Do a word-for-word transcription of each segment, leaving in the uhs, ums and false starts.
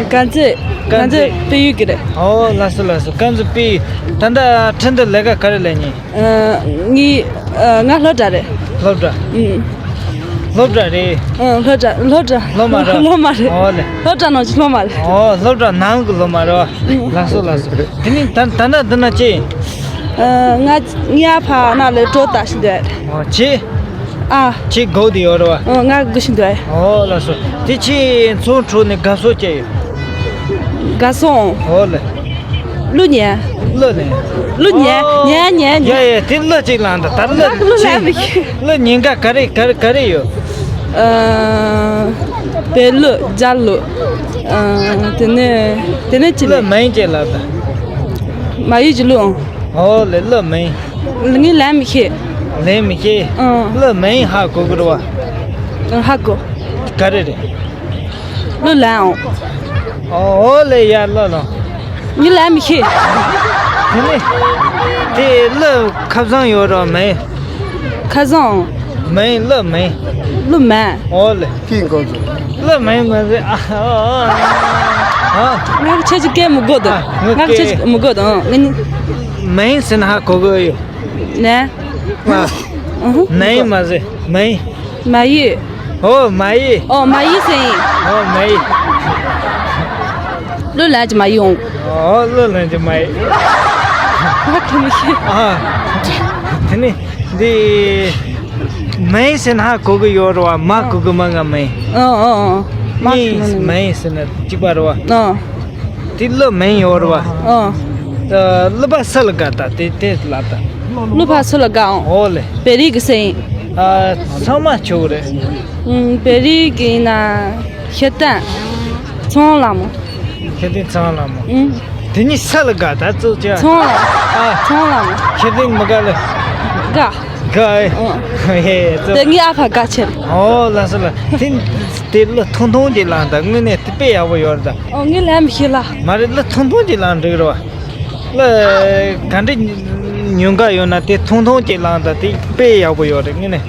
དཀར་མཛེས། དཀར་མཛེས། དཀར་མཛེས་དཔལ་ཡུལ་གྱི་རེད། ཨོ་ལགས་སོ་ལགས་སོ། དཀར་མཛེས་དཔལ་ཡུལ། ད་ལྟ་ཁྲིན་ཏུ་ལས་ཀ་ག་རེ་ལས་ཉིན། ཨ། ངའི། ཨ། ང་སློབ་གྲྭ་རེད། སློབ་གྲྭ། ཨུམ། སློབ་གྲྭ་རེད། ཨ། སློབ་གྲྭ། སློབ་གྲྭ། སློབ་མ་རེད། སློབ་མ་རེད། ཨོ་ལེ། སློབ་གྲྭ་ནང་གི་སློབ་མ་རེད། ཨོ་སློབ་གྲྭ་ནང་གི་སློབ་མ་རེད་བ། ཨུམ། ལགས་སོ་ལགས་སོ། དེ་ནི་ད་ད་ལྟ་འདི་ན་ཅི། ཨ། ང་ངའི་ཨ་ཕ་ན་ལས་གྲོ་ལྟ་ཞིག་འདུག་ཨོ་ཅི། ཨ། ཅི་སྒུག་དེ་ཡོད་རེད་བ། ཨོ་ང་སྒུག་བཞིན་འདུག་ཨོ་ལགས་སོ། དེ་ཁྱེད་ཚོང་ཁྲོད་ནས་དགའ་ཕྱོགས་ཅི་ཡོད། དགའ་སོང་། ཨོ་ལེ། གླུ་ཉན། གླུ་ལེན། གླུ་ཉན། ཨོ། ཉན་ཉན་ཉན། ཡ་ཡ་དེ་གླུ་ཅིག་ལངས་དང་ད་གླུ་ང་གླུ་ཅིག་ལེན་མི་ཤེས། གླུ་ཉན་ག་ག་རེ་ག་རེ་ག་རེ་ཡོད། ཨ། བོད་གླུ་རྒྱ་གླུ། ཨ། དེ་ནས་དེ་ནས་ཅི་གླུ་ལེན། མིང་ཅིག་ལབ་དང་། མ་ཡུས་ཀྱི་གླུ་ཨང་། ཨོ་ལེ་གླུ་མིང་། ངས་ལེན་མི་ཤེས། ལེན་མི་ཤེས། ཨང་། གླུ་མིང་ཧ་གོ་གི་རེད་བ། ཧ་གོ། ག་རེ་རེད། གླུ་ལེན་ཨང་། ཨོ་ཨོ་ལེ་ཡ་གླུ་ལོ། ངས་ལེན་མི་ཤེས། དེ་ནི། དེ་གླུ་ཁ་བཟང་ཡོད་རེད་མིང་། ཁ་བཟང་། མིང་གླུ་མིང་། གླུ་མིང་། ཨོ་ལེ། ཀིང་ཀོང་ཙུ། གླུ་མིང་མ་ཟེར་ཨ། ཨ། ཨ། ང་ཁྱེད་ཀྱི་སྐད་མི་དགོས་དང་། ཨ། ང་ཁྱེད་ཀྱི་མི་དགོས་དང་། ཨ། ང་ནི། མིང་ཟེར་ན་ཧ་གོ་གི་ཡོད། ནས། ཨ། ཨུ་ཧུ། མིང་མ་ཟེར་མིང་། མ་ཡི། ཨོ་མ་ཡི། ཨོ་མ་ཡི་ཟེར་ཡིན། ཨོ་མ་ཡི། གླུ་ལེན་གྱི་མ་ཡི་འོང་། ཨོ་གླུ་ལེན་གྱི་མ་ཡི། ང་ཁྱེད་མི་ཤེས། ཨ། དེ་ནི། འདི། མིང་ཟེར་ན་ཧ་གོ་གི་ཡོད་རེད་བ། མ་གོ་གི་མ་ང་མིང་། ཨོ་ཨོ་ཨོ། མ་གོ་གི་མ་ང་། མིང་ཟེར་ན་གཅིག་པ་རེད་བ། ཨོ། དེ་གླུ་མིང་ཡོད་རེད་བ། ཨོ། ད་གླུ་པ་སུ་ལ་དགའ་ད་དེ་དེ་ལ་ད། གླུ་པ་སུ་ལ་དགའ་འོང་། ཨོ་ལེ། བོད་རིགས་ཀྱི་སེམས། ཨ། ཚང་མ་ཆོག་རེད། ཨུམ། བོད་རིགས་ཀྱི་ཡིན་ན། ཤེས་ལྡན། ཚོང་ལ་མོ། ཤེས་ལྡན་ཚང་ལ་མོ། ཨུམ། དེ་གཉིས་སུ་ལ་དགའ་ད་ཚོ་ཅག་ཚོང་ལ། ཨ། ཚོང་ལ་མོ། ཤེས་ལྡན་མི་དགའ་ལ། དགའ། དགའ་ཨེ། ཨུམ། ཧེ་ཚོ། དེ་ངའི་ཨ་ཕ་དགའ་ཆེ། ཨོ་ལགས་སོ་ལ། དེ་དེ་གླུ་ཐུང་ཐུང་ཅིག་ལངས་ད་དངོས་གནས་དེ་དཔེ་ཡག་པོ་ཡོད་རེད་ད། ཨོ་ངས་ལེན་མི་ཤེས་ལ། མ་རེད་གླུ་ཐུང་ཐུང་ཅིག་ལངས་འགྲིག་རེད་བ། གླུ་ག་འདྲ་ཉུང་ག་ཡོད་ན་དེ་ཐུང་ཐུང་ཅིག་ལངས་ད་དེ་དཔེ་ཡག་པོ་ཡོད་རེད་དངོས་གནས།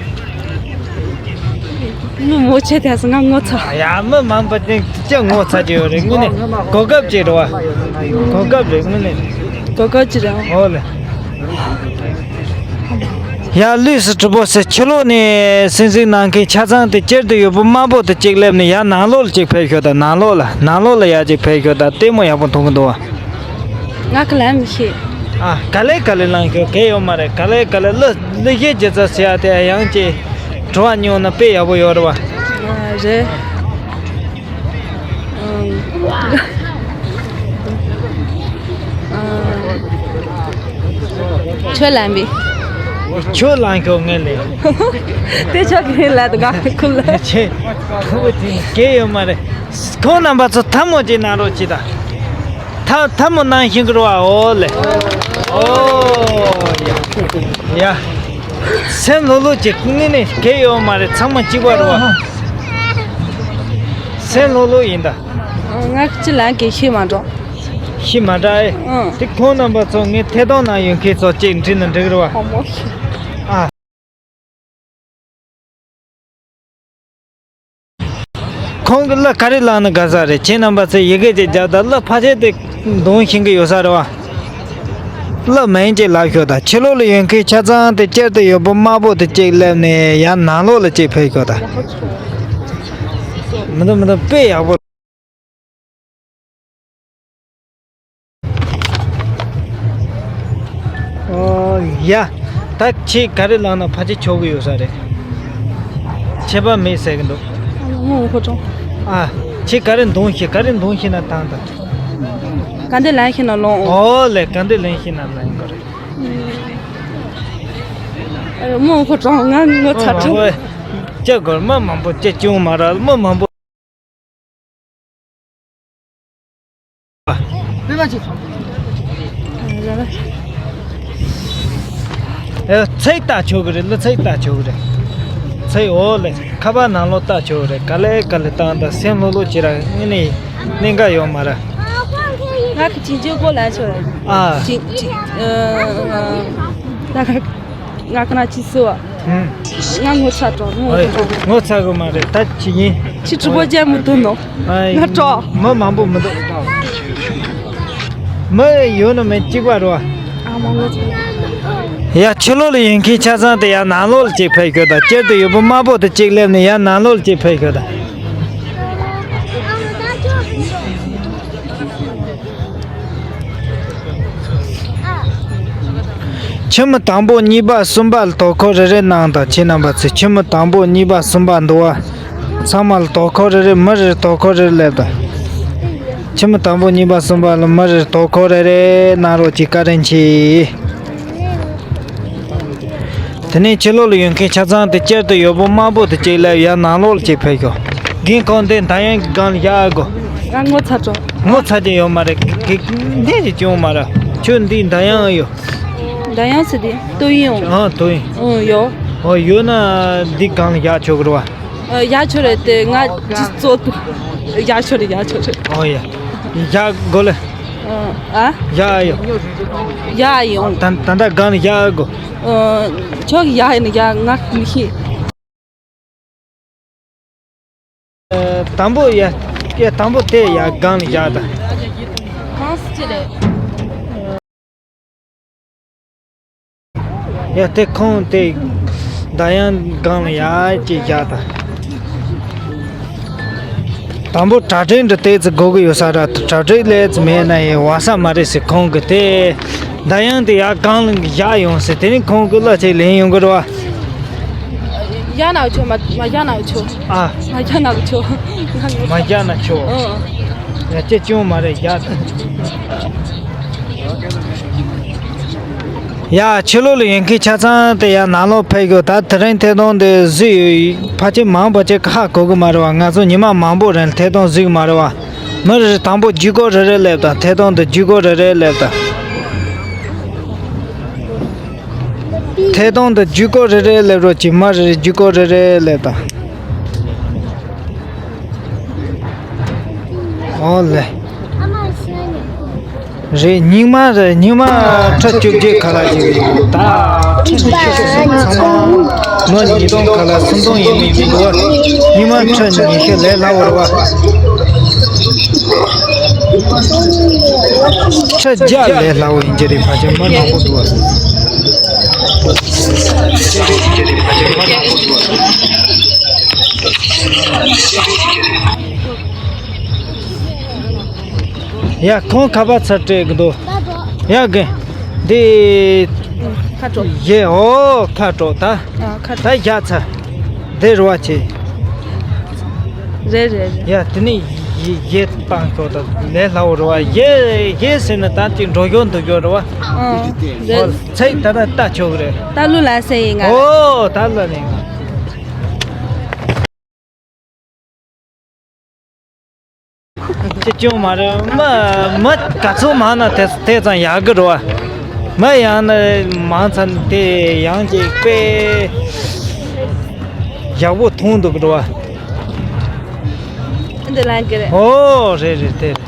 མི་མོ་ཆེ་དེ་སང་ང་ངོ་ཚ། ཡ་མི་མང་པོ་དེ་ཅི་ངོ་ཚ་གི་ཡོད་རེད་དངོས་གནས། གོ་སྐབས་ཅིག་རེད་བ། གོ་སྐབས་རེད་དངོས་གནས། གོ་སྐབས་ཅིག་རེད། ཨོ་ལེ། ཡ་ལུས་སུ་གྲུབ་པོ་ཟེར་ཕྱི་ལོགས་ནས་སེམས་སེམས་གནང་མཁན་ཆ་ཚང་དེ་སྤྱིར་དུ་ཡོད་པོ་དམར་པོ་དེ་གཅིག་སླེབས་ནས་ཡ་ནང་ལོགས་ལ་གཅིག་ཕེབས་ཤོག་དང་ནང་ལོགས་ལ་ནང་ལོགས་ལ་ཡ་གཅིག་ཕེབས་ཤོག་དང་ལྟད་མོ་ཡག་པོ་མཐོང་གི་འདུག་བ། ང་ག་ལེ་མི་ཤེས། ཨ། ག་ལེ་ག་ལེ་ལངས་ཤོག་གལ་ཡོད་མ་རེད། ག་ལེ་ག་ལེ་གླུ་གླུ་གཞས་སྒྱུ་རྩལ་ཟེར་ཡ་དེ་ཡང་ཅིག་བྲོ་བ་མྱོང་ན་དཔེ་ཡག་པོ་ཡོད་རེད་བ། ཨ། རེད། ཨང་། ཨང་། ཁྱོད་ལངས་པས། ཁྱོད་ལངས་ཤོག་ངས་ལེན། དེ་ཁྱོད་ཀྱིས་ལ་དུ་ག་ཁུལ་ལ། ཁྱེད་ཁུ་བོ་དེ་གལ་ཡོད་མ་རེད། ཁོང་རྣམ་པ་ཚོ་ཐལ་མོ་ཅིག་གནང་རོགས་གྱིས་ད། ཐལ་ཐལ་མོ་གནང་ཤིང་གི་རོ་བ། ཨོ་ལེ། ཨོ་ཡ་ཡ། སེམས་ལྷོད་ལྷོད་ཅིག་དངོས་གནས་གལ་ཡོད་མ་རེད། ཚང་མ་གཅིག་པ་རེད་བ། སེམས་ལྷོད་ལྷོད་ཡིན་ད། ང་ཅི་ལན་གྱིས་ཤི་མ་འགྲོ། ཤི་མ་འདྲ་ཨེ། ཨང་། དེ་ཁོང་རྣམ་པ་ཚོ་ངའི་ཐད་གཏོང་ནང་ཡོད་མཁན་ཚོ་གཅིག་འདྲི་ན་འགྲིག་རེད་བ། ཧོ་མོ་ཤི། ཨ། ཁོང་གི་གླུ་ག་རེ་བླངས་ན་དགའ་ས་རེད། ཁྱེད་རྣམ་པ་ཚོས་ཡི་གེ་ཅིག་རྒྱབ་དང་གླུ་ཕལ་ཆེར་དེ་འདོན་ཤེས་ཀྱི་ཡོད་ས་རེད་བ། གླུ་མིང་ཅིག་ལབ་ཤོག་དང་ཕྱི་ལོགས་ལ་ཡོད་མཁན་ཆ་ཚང་དེ་སྤྱིར་དུ་ཡོད་པོ་དམར་པོ་དེ་གཅིག་སླེབས་ནས་ཡར་ནང་ལོགས་ལ་གཅིག་ཕེབས་ཤོག་དང་། མི་འདུག་མི་འདུག་དཔེ་ཡག་པོ། ཨོ་ཡ། ད་ཁྱེད་ག་རེ་བླངས་ན་ཕལ་ཆེར་ཆོག་གི་ཡོད་ས་རེད། ཁྱད་པར་མེད་ཟེར་གི་འདུག་ཨ་ལོ་མོ་ཧོ་ཀྲོང་། ཨ། ཁྱེད་ག་རེ་འདོན་ཤེས། ག་རེ་འདོན་ཤེས་ན་བཏང་དང་། ག་འདི་ལེན་ཤེས་ན་ལོང་། ཨོ་ལེ། ག་འདི་ལེན་ཤེས་ན་ལེན་དགོས་རེད། ཨ་ལོ་མོ་ཧོ་ཀྲོང་། ང་ངོ་ཚ་ཀྲོང་། ཅི་དགོས། མི་མང་པོ་ཅི་བྱུང་མ་རེད། མི་མང་པོ། ཨེ། ཚིག་ལྟ་ཆོག་གི་རེད། གླུ་ཚིག་ལྟ་ཆོག་གི་རེད། ཚིག་འོག་ལ་ཁ་པར་ནང་ལོགས་ལྟ་ཆོག་གི་རེད། ག་ལེ་ག་ལེ་བཏང་དང་སེམས་ལྷོད་ལྷོད་བྱེད་ར། དངོས་གནས་གནད་འགག་ཡོད་མ་རེད། ང་གི་ཅིང་ཅིའུ་གོ་ལ་ཆོག་རེད། ཨ། ཅིང་ཅིང་། ཨ། ད་ག་ང་ཁ་ན་ཅི་སུ་བ། ཧུམ། ང་ངོ་ཚ་གྲོང་། ངོ་ཨོ་ཚ་གྲོང་། ངོ་ཚ་གི་མ་རེད། ད་ཅི་ཡིན། ཁྱི་གྲུ་པོ་ཅན་མི་འདུག་ནོ། ང་ཀྲོ། མི་མང་པོ་མི་འདུག་མི་ཡོད་ནི་མིན་གཅིག་པ་རོ། ཡ་ཕྱི་ལོགས་ལ་ཡོད་མཁན་ཆ་ཚང་དེ་ཡ་ནང་ལོགས་ལ་གཅིག་ཕེབས་ཤོག་དང་། སྤྱིར་དུ་ཡོད་པོ་དམར་པོ་དེ་གཅིག་སླེབས་ནས་ཡ་ནང་ལོགས་ལ་གཅིག་ཕེབས་ཤོག་དང་། ཁྱིམ་དང་པོ་གཉིས་པ་གསུམ་པ་ལ་དོ་ཁུར་རེ་རེ་གནང་དང་། ཁྱེད་རྣམ་པ་ཚོས་ཁྱིམ་དང་པོ་གཉིས་པ་གསུམ་པ་འདུག་བ། ཚང་མ་ལ་དོ་ཁུར་རེ་རེ། མི་རེར་དོ་ཁུར་རེ་རེ་སླེབས་དང་། ཁྱིམ་དང་པོ་གཉིས་པ་གསུམ་པ་ལ་མི་རེར་དོ་ཁུར་རེ་རེ་གནང་རོགས་གྱིས། བཀའ་དྲིན་ཆེ། དེ་ནས་ཕྱི་ལོགས་ལ་ཡོད་མཁན་ཆ་ཚང་དེ་སྤྱིར་དུ་ཡོད་པོ་དམར་པོ་དེ་གཅིག་སླེབས། ཡར་ནང་ལོགས་ལ་གཅིག་ཕེབས་ཤོག་རྒན་ཁོང་འདི་འདམ་གཡང་གི་སྒང་ལ་བཞག་དགོས། ང་ངོ་ཚ་ཅོ། ངོ་ཚ་རྒྱུ་ཡོད་མ་རེད། གི་གི་འདི་ཅི་བྱུང་མ་རེད། ཁྱོད་འདི་འདམ་གཡང་ཡོད། འདམ་གཡང་ཟེར་དེ་ལྟོ་ཡིན་འོང་། ཨང་ལྟོ་ཡིན། ཨང་ཡོད། ཨོ་ཡོད་ན་འདི་སྒང་ལ་བཞག་ཆོག་གི་རེད་བ། ཨ་བཞག་ཆོག་རེད་དེ། ང་ཅི་ཙོ་དུ་བཞག་ཆོག་རེད། བཞག་ཆོག་རེད། ཨོ་ཡ། བཞག་དགོས་ལེ། ཨ། བཞག་ཡོད། བཞག་ཡོད། ད་ད་ལྟ་སྒང་ལ་བཞག་དགོས། ཨ་ཁྱོད་ཀྱིས་བཞག་ཡིན་ན་བཞག་ང་མི་ཤེས། དང་པོ་ཡ། ཡ་དང་པོ་དེ་ཡ་སྒང་ལ་བཞག་དང་། གང་སྲིད་ཅི་རེད། ཡ་དེ་ཁོང་དེ་འདམ་གཡང་སྒང་ལ་ཡ་ཅིག་བཞག་དང་། དང་པོ་གྲ་སྒྲིག་འདྲ་ཏོག་ཙམ་དགོས་ཀྱི་ཡོད་ས་ར། གྲ་སྒྲིག་ལས་ཙམ་མེད་ན་ཡང་བ་ས་མ་རེད་ཟེར། ཁོང་གིས་དེ་འདམ་གཡང་དེ་ཡར་སྒང་ལ་བཞག་ཡོང་ཟེར། དེ་ནས་ཁོང་གིས་གླུ་ཅིག་ལེན་ཡོང་གི་རེད་བ། བཞག་ན་ཆོག་མ་མ་བཞག་ན་ཆོག་ཨ། མ་བཞག་ན་ཆོག་མ་བཞག་ན་ཆོག་ཨ། ཡ་ཅེ་ཅུང་མ་རེད་བཞག་ཡ་ཕྱི་ལོགས་ལ་ཡོད་མཁན་ཆ་ཚང་དེ་ཡ་ནང་ལོགས་ཕེབས་ཤོག་ད་དེ་རིང་ཐད་གཏོང་འདི་བཟོས་ཡོད། ཕལ་ཆེར་མང་ཕལ་ཆེར་ཧ་གོ་གི་མ་རེད་བ། ང་ཚོ་ཉི་མ་མང་པོ་རིང་ཐད་གཏོང་བཟོས་གི་མ་རེད་བ། མི་རེ་རེ་དང་པོ་བརྒྱུད་སྐོར་རེ་རེ་སླེབས་དང་། ཐད་གཏོང་དུ་བརྒྱུད་སྐོར་རེ་རེ་སླེབས་དང་། ཐད་གཏོང་དུ་བརྒྱུད་སྐོར་རེ་རེ་སླེབས་རོགས་གྱིས། མི་རེ་རེ་བརྒྱུད་སྐོར་རེ་རེ་སླེབས་དང་། ཨོ་ལེ། རེད། སྙིགས་མ་རེད། སྙིགས་མ་ཁྲི་བཅུ་བརྒྱད་ཁ་ལག་ཅིག་རེད། ད་ཁྲི་ཉི་ཤུ་ཟིན་ཚང་མ་མི་ཉིས་སྟོང་ཁ་ལག་སུམ་སྟོང་ཡིན་མིན་གྱི་འདུག་སྙིགས་མ་ཁྲི་ཉི་ཤུ་ལས་སླ་བོ་རེད་བ། ཁྲི་བརྒྱ་ལས་སླ་བོ་ཡིན་གྱི་རེད། ཕལ་ཆེར་མི་མང་པོ་འདུག་བ། ཡ་ཁོང་ཁ་པར་ཚར་སྤྲད་གི་འདུག་ཡ་གི་འདི། ཁ་དྲོ། ཡེ་ཨོ་ཁ་དྲོ་ད། ཨ་ཁ་ད་བཞག་ཚར། འདི་རུ་བ་ཆེ། རེད་རེད་རེད། ཡ་དེ་ནི་ཡེ་ཡེ་བཏང་ཤོག་ད་ལས་སླ་བོ་རུ་བ། ཡེ་ཡེ་ཟེར་ན་ད་ཅིག་འགྲོ་ཤོག་འདུག་ཤོག་རུ་བ། ཨ་རེད། ཚེ་ད་ད་ལྟ་ཆོག་གི་རེད། ད་ལུ་ལ་སེ་ཡིན་ང་། ཨོ་ད་ལ་ནི། ཅི་ཅུང་མ་རེད། མི་མི་ག་ཚོད་མང་ན་དེ་དེ་ཙམ་ཡག་གི་རེད་བ། མི་ཡང་ན་མང་ཙམ་དེ་ཡང་ཅིག་དཔེ་ཡག་པོ་མཐོང་འདུག་གི་རེད་བ། འདི་ལན་གི་རེད། ཨོ་རེད་རེད་དེ་རེད།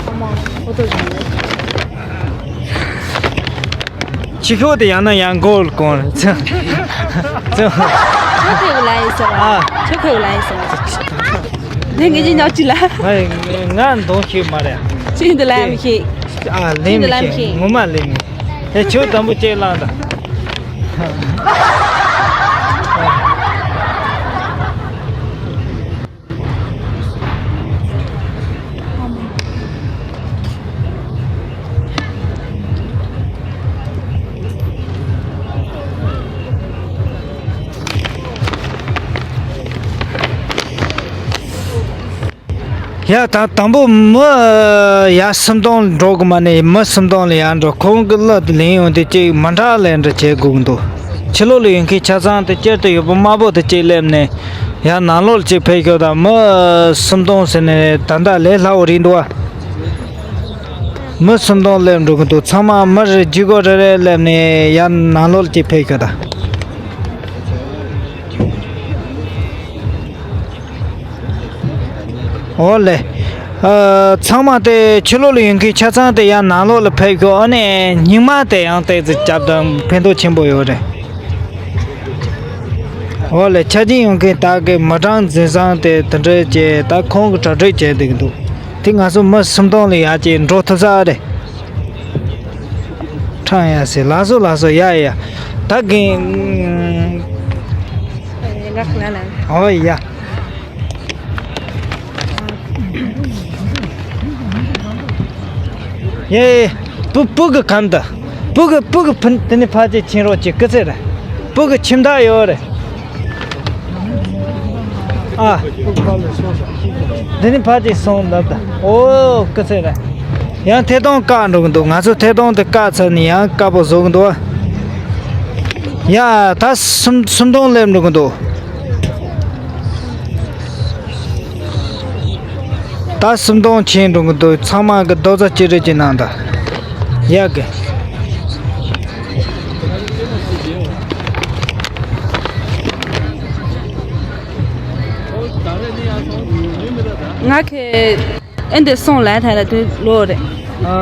ཨ་མ་ཨོ་ཏོ་རེད། ཆི་ཤོག་དེ་ཡང་ན་ཡང་གོལ་གོང་རེད་ཚེ། ཚེ། ཁྱོད་ཁོས་ལ་ཡིན་ཟེར་བ། ཨ། ཁྱོད་ཁོས་ལ་ཡིན་ཟེར་བ། དེ་ངེད་ཀྱི་ཉག་ཅི་ལ། ང་ང་འདོན་ཤེས་མ་རེད། ཅི་འདི་ལ་ཡང་མི་ཤེས། ཨ་ལེན་མི་ཤེས། ངོ་མ་ལེན་མི་ཤེས། ཨེ་ཁྱོད་དང་པོ་ཅེས་བླངས་དང་། ཡ་ད་དང་པོ་མི་ཡ་སུམ་སྟོང་འགྲོ་གི་མ་ནི་མི་སུམ་སྟོང་ལ་ཡར་འགྲོ། ཁོང་གི་གླུ་དེ་ལེན་ཡོང་དུས་ཅིག་མི་འདྲ་ལེན་འདྲ་བྱེད་དགོས་ཀྱི་འདུག་ཕྱི་ལོགས་ལ་ཡོད་མཁན་ཆ་ཚང་དེ་སྤྱིར་དུ་ཡོད་པོ་དམར་པོ་དེ་གཅིག་སླེབས་ནས། ཡང་ནང་ལོགས་ལ་གཅིག་ཕེབས་ཤོག་དང་། མི་སུམ་སྟོང་ཟེར་ནས་ད་ལྟ་ལས་སླ་བོ་རེད་འདུག་བ། མི་སུམ་སྟོང་སླེབས་འགྲོ་གི་འདུག་ཚང་མ་མི་རེ་བརྒྱུད་སྐོར་རེ་རེ་སླེབས་ནས་ཡང་ནང་ལོགས་ལ་གཅིག་ཕེབས་ཤོག་དང་། ཨོ་ལེ། ཨ། ཚང་མ་དེ་ཕྱི་ལོགས་ལ་ཡོད་མཁན་ཆ་ཚང་དེ་ཡང་ནང་ལོགས་ལ་ཕེབས་ཤོག་ཨ་ནི་སྙིགས་མ་དེ་ཡང་ཏོག་ཙམ་བརྒྱབ་དང་ཕན་ཐོགས་ཆེན་པོ་ཡོད་རེད། འོ་ལེ། ཆ་རྐྱེན་ཡོད་མཁན་དག་གིས་མི་གྲངས་འཛིན་བཟང་དེ་དེ་འདྲ་བྱས། ད་ཁོང་གིས་གྲ་སྒྲིག་བྱས་བསྡད་ཀྱི་འདུག་དེ་ང་ཚོ་མི་སུམ་སྟོང་ལས་ཡར་ཅིག་འགྲོ་ཐུབ་ས་རེད། ཁྲང་ཡ་སེ། ལགས་སོ་ལགས་སོ། ཡ་ཡ། ད་གིན། ཨོ་ཡ། ཡེ། སྤུ་སྤུ་གི་གམ་དུ། སྤུ་གི་སྤུ་གི་ཕུན་དེ་ནི་ཕ་ཅེ་ཆིན་རོ་ཅེ་ཀི་ཚེ་རེད། སྤུ་གི་ཁྱིམ་བདག་ཡོད་རེད། ཨ། དེ་ནི་ཕ་ཅེ་སོང་ལབ་ད། ཨོ་ཀི་ཚེ་རེད། ཡང་ཐད་གཏོང་བཀག་འགྲོ་གི་འདུག་ང་ཚོ་ཐད་གཏོང་དེ་བཀག་ཚར་ནས་ཡང་དཀའ་པོ་བཟོ་གི་འདུག་ཡ། ད་སུམ་སུམ་སྟོང་སླེབས་འགྲོ་གི་འདུག་ད་སུམ་སྟོང་ཕྱིན་འགྲོ་གི་འདུག་ཚང་མ་གི་རྡོག་རྩ་གཅིག་སྒྲིལ་གྱི་ནང་དུ། ཡ་གི། ང་ཁེ། ཨེ་འདི་སོང་ལ་ཐ་ལ་དུ་ལོ་རེད། ཨ།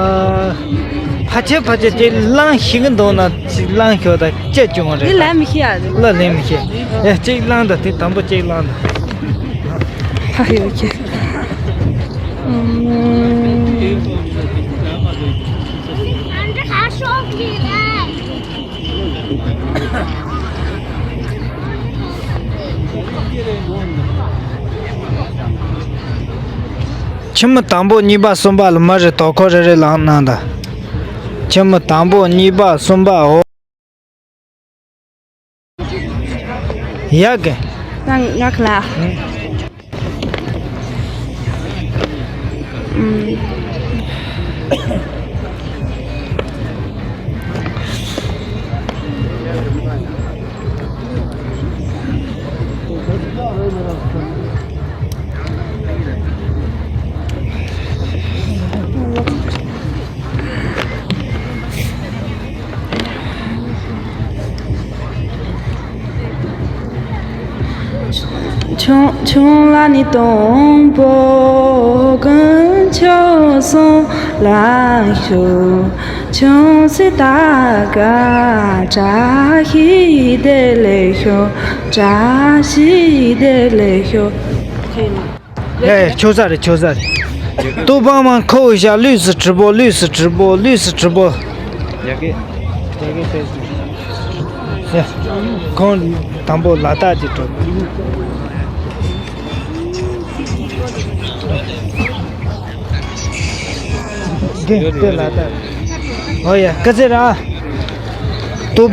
ཕ་ཆེ་ཕ་ཆེ་དེ་ལང་ཤི་གི་འདུག་ན་ཅིག་ལང་ཤོག་ད་ཅེ་བྱུང་རེད། འདི་ལ་མི་ཤི་ཡ་རེད། ལ་ལེ་མི་ཤི། ཨེ་ཅིག་ལང་ད་དེ་དང་པོ་ཅིག་ལང་ད། ཕ་ཡོད་ཁྱེད། ཁྱིམ་མི་དང་པོ་གཉིས་པ་གསུམ་པ་ལ་མི་རེ་དོ་ཁོ་རེ་རེ་ལངས་གནང་དང་། ཁྱིམ་མི་དང་པོ་གཉིས་པ་གསུམ་པ་འོ། ཡ་གི། ང་ང་ཁ་ལ། ཆུང་ཆུང་ལ་ནི་དང་པོ་དཀོན་མཆོག་གསུམ་ལ་ཞུ། ཆུང་སྲིད་ད་ག་བཀྲ་ཤིས་བདེ་ལེགས་ཤོག་བཀྲ་ཤིས་བདེ་ལེགས་ཤོག་ཡ་ཡ། ཆོག་ས་རེད། ཆོག་ས་རེད། ཏོ་པང་མང་ཁོ་བོ་ཞག་ལུས་སུ་གྲི་པོ། ལུས་སུ་གྲི་པོ། ལུས་སུ་གྲི་པོ། ཡ་གི། ཡ་གི་ཕེབས་སོང་། ཡ། ཁོང་དང་པོ་ལ་དྭགས་ཀྱི་གྲོགས། འདི་འདི་ལ་དྭགས། ཨོ་ཡ། ཀི་ཚེ་ར།